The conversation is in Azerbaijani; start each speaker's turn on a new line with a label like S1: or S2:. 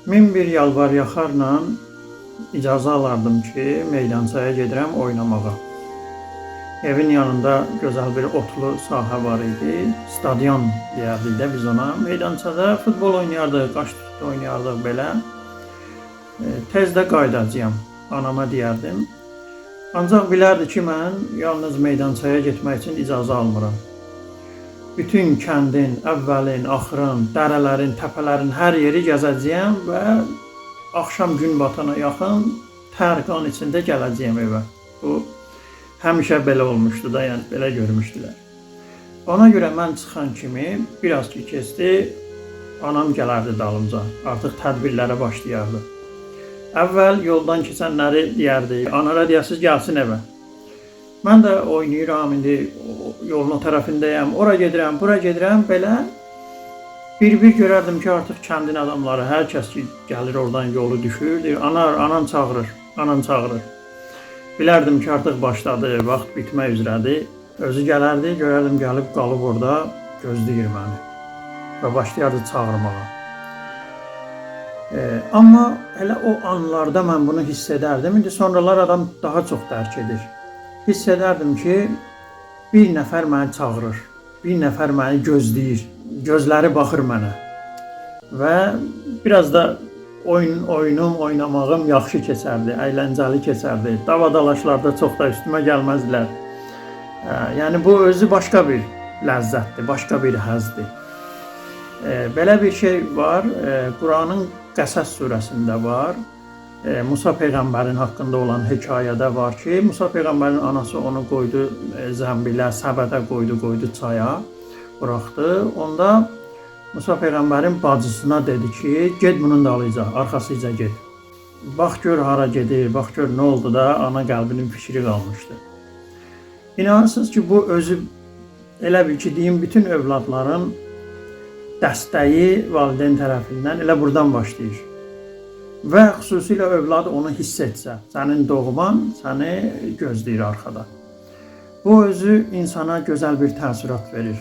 S1: Min bir yalvar yaxarla icazə alardım ki, meydançaya gedirəm oynamağa. Evin yanında gözəl bir otlu sahə var idi. Stadion deyərdik də biz ona. Meydançada futbol oynayardıq, qaş tutdu oynayardıq belə. Tez də qayıdacağam, anama deyərdim. Ancaq bilərdi ki, mən yalnız meydançaya getmək üçün icazə almıram. Bütün kəndin, əvvəlin, axırın, dərələrin, təpələrin hər yeri gəzəcəyəm və axşam gün batana yaxın tər qan içində gələcəyəm evə. Bu həmişə belə olmuşdu da, yəni belə görmüşdülər. Ona görə mən çıxan kimi biraz ki keçdi, anam gələrdi dalımca. Artıq tədbirlərə başlayardı. Əvvəl yoldan keçənləri deyərdi, anara deyəsiz gəlsin evə. Mən də oynayıram indi yolun o tərəfindəyəm, ora gedirəm, bura gedirəm, belə bir-bir görərdim ki, artıq kəndin adamları, hər kəs ki gəlir oradan yolu düşür, deyir, anar, anan çağırır, anan çağırır. Bilərdim ki, artıq başladı, vaxt bitmək üzrədir. Özü gələrdi, görərdim gəlib qalıb orada gözləyir məni və başlayardı çağırmağa. Amma elə o anlarda mən bunu hiss edərdim. İndi sonralar adam daha çox dərk edir. Hiss edərdim ki, bir nəfər məni çağırır, bir nəfər məni gözləyir, gözləri baxır mənə. Və biraz da oyunum, oynamağım yaxşı keçərdi, əyləncəli keçərdi. Dava-dalaşlarda çox da üstümə gəlməzdilər. Yəni bu özü başqa bir ləzzətdir, başqa bir həzdir. Belə bir şey var, Quranın Qəsəs surəsində var. Musa peyğəmbərin haqqında olan hekayədə var ki, Musa peyğəmbərin anası onu qoydu zəmbilə, səbədə qoydu, qoydu çaya, buraxdı. Onda Musa peyğəmbərin bacısına dedi ki, get bunun dalıyca, arxasıca get. Bax gör hara gedir, bax gör nə oldu da ana qəlbinin fikri qalmışdı. İnanırsınız ki, bu özü elə bil ki, deyim, bütün övladların dəstəyi valideyn tərəfindən elə buradan başlayır. Və xüsusilə övlad onu hiss etsə, sənin doğman səni gözləyir arxada. Bu özü insana gözəl bir təəssürat verir.